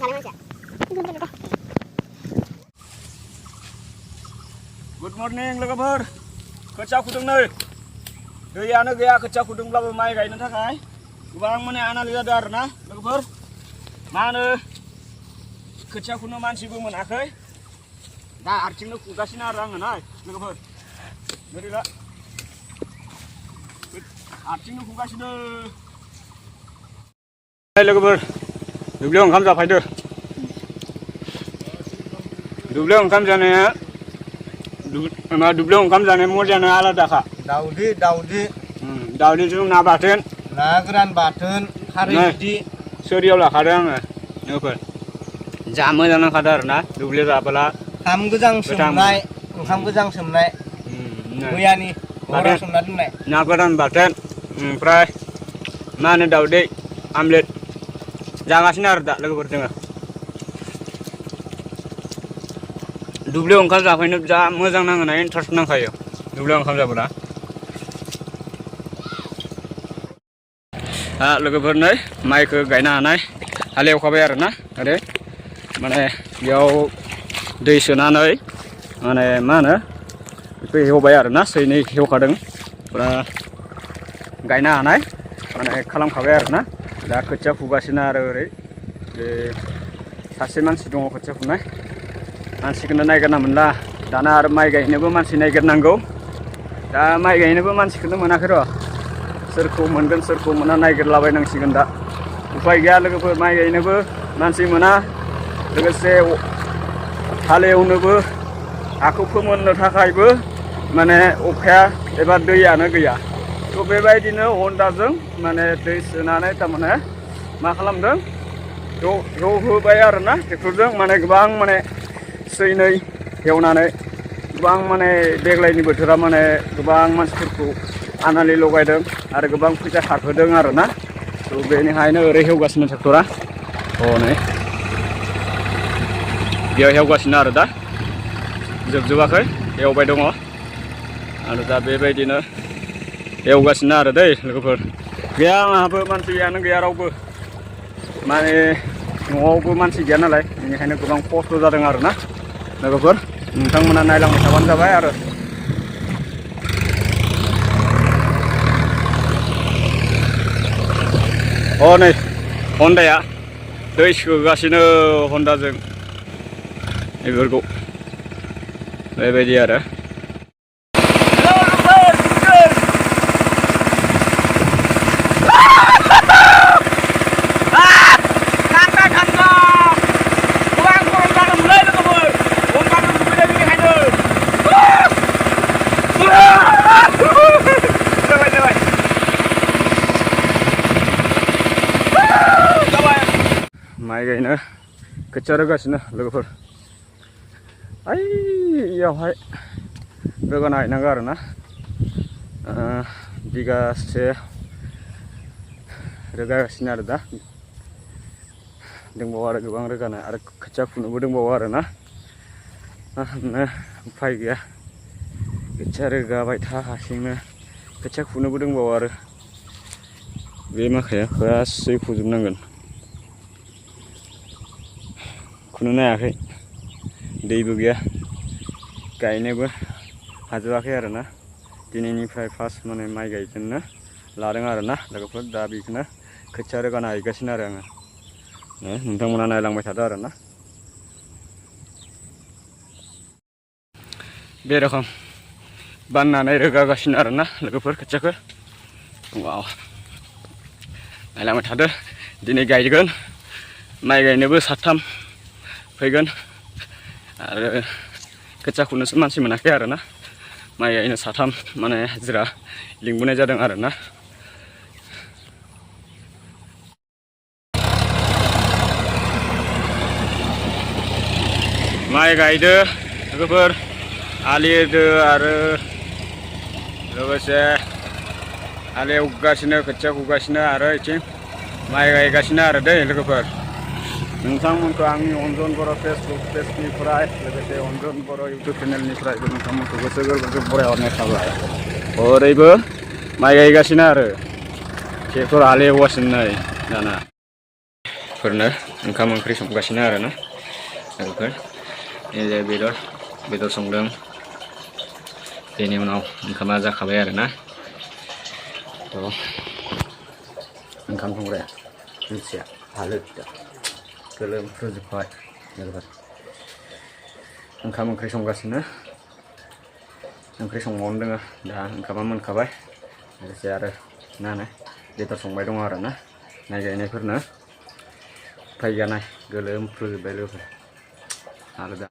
Good morning logoफोर खोथिया फुदों नै दैयानो गैया खोथिया फुदोंब्लाबो माइ गायनो थाखाय गोबां माने आनालि जादों आरोना लोगोफोर मा होनो खोथिया फुनो मानसिबो मोनाखै दा आथिंनो फुगासिनो आरो आङो ना लोगोफोर बोरैबा आथिंनो फुगासिनो लोगोफोर दुब्लियाव ओंखाम जाफैदो दुब्लियाव ओंखाम जानाया दुब्लियाव ओंखाम जानाय मजायानो आलादाखा दावदैजों ना बाथोन ना गोरान बाथोन खारै बिदि सोरियाव लाखादों आङो लोगोफोर जा मोजां नांखादों आरोना दुब्लियाव जाबोला ओंखाम गोजां सोमनाय मैयानि हराव सोमना दोननाय ना गोरान बाथोन ओमफ्राय मा होनो दावदै आमलेट जागासिनो आरो दा लोगोफोर जोङो दुब्लियाव ओंखाम जाफैनो जा मोजां नाङोना इन्टारेस्ट नांखायो दुब्लियाव ओंखाम जाबोला लोगोफोर नै माइखौ गायनो हानाय हालेवखाबाय आरोना ओरै माने बेयाव दै सोनानै माने मा होनो बेखौ हेवबाय आरोना सैनै हेवखादों फुरा गायनो हानाय माने खालामखाबाय आरोना दा खोथिया फुगासिनो आरो ओरै बे सासे मानसि दङ खोथिया फुनाय मानसिखौनो नायगिरना मोनला दाना आरो माइ गायनोबो मानसि नायगिरनांगौ दा माइ गायनोबो मानसिखौनो मोनाखै र' सोरखौ मोनगोन सोरखौ मोना नायगिरलाबायनांसिगोन दा उपाय गैया लोगोफोर माइ गायनोबो मानसि मोना लोगोसे हालेवनोबो हाखौ फोमोननो थाखायबो माने अखाया एबा दैयानो गैया थ' बेबायदिनो हन्डाजों माने दै सोनानै थारमाने मा खालामदों होबाय आरोना ट्रेक्टरजों माने गोबां माने सैनै हेवनानै गोबां माने देग्लायनि बोथोरा माने गोबां मानसिफोरखौ आनालि लगायदों आरो गोबां फैसा खारहोदों आरोना थ' बेनिखायनो ओरै हेवगासिनो ट्रेक्टरा नै बेयाव हेवगासिनो आरो दा जोबजोबाखै हेवबाय दङ आरो दा बेबायदिनो हेवगासिनो आरो दै लोगोफोर गैया आंहाबो मानसियानो गैया रावबो माने न'आवबो मानसि गैया नालाय बेनिखायनो गोबां खस्थ' जादों आरोना लोगोफोर नोंथांमोना नायलांबाय थाबानो जाबाय आरो नै हन्डाया दै सोगासिनो हन्डाजों बेफोरखौ बेबायदि आरो माइ गायनो खोथिया रोगासिनो लोगोफोर ओइयावहाय रोगाना हैनांगौ आरोना बिगासे रोगागासिनो आरो दा दंबावो आरो गोबां रोगानाय आरो खोथिया फुनोबो दंबावो आरोना उफाय गैया खोथिया रोगाबाय थागासिनो खोथिया फुनोबो दंबावो आरो बे माखाया गासै फुजोबनांगोन फुनोनो हायाखै दैबो गैया गायनोबो हाजोबाखै आरोना दिनैनिफ्राय फार्स्ट माने माइ गायजेननो लादों आरोना लोगोफोर दा बेखौनो खोथिया रोगाना हैगासिनो आरो आङो नोंथांमोना नायलांबाय थादो आरोना बे रखम बाननानै रोगागासिनो आरोना लोगोफोर खोथियाखौ वाव नायलांबाय थादो दिनै गायगोन माइ गायनोबो साथाम फैगोन आरो खोथिया फुनोसो मानसि मोनाखै आरोना माइ गायनो साथाम माने हाजिरा लिंबोनाय जादों आरोना माइ गायदो लोगोफोर आलि होदो आरो लोगोसे आलि एवगासिनो खोथिया फुगासिनो आरो बिथिं माइ गायगासिनो आरो दै लोगोफोर नोंथांमोनखौ आंनि अन्जन बर' फेसबुक पेजनिफ्राय लोगोसे अन्जन बर' इउटुब चेनेलनिफ्रायबो नोंथांमोनखौ गोसो गोरबोजों बरायहरनाय थाबाय ओरैबो माइ गायगासिनो आरो ट्रेक्टर हालेवगासिनो नै दाना फोरनो ओंखाम ओंख्रि संगासिनो आरोना लोगोफोर ini जे बेदर संदों बेनि उनाव ओंखामा जाखाबाय आरोना ओंखाम संग्राया मिथिया हालोदा गोलोमफ्रुजोब्बाय लोगोफोर ओंखाम ओंख्रि संगासिनो ओंख्रि संबावनो दोङो दा ओंखामा मोनखाबाय लोगोसे आरो मा होनो बेदर संबाय दङ आरोना माइ गायनायफोरनो उफाय गैया गोलोमफ्रुजोब्बाय लोगोफोर हालोदा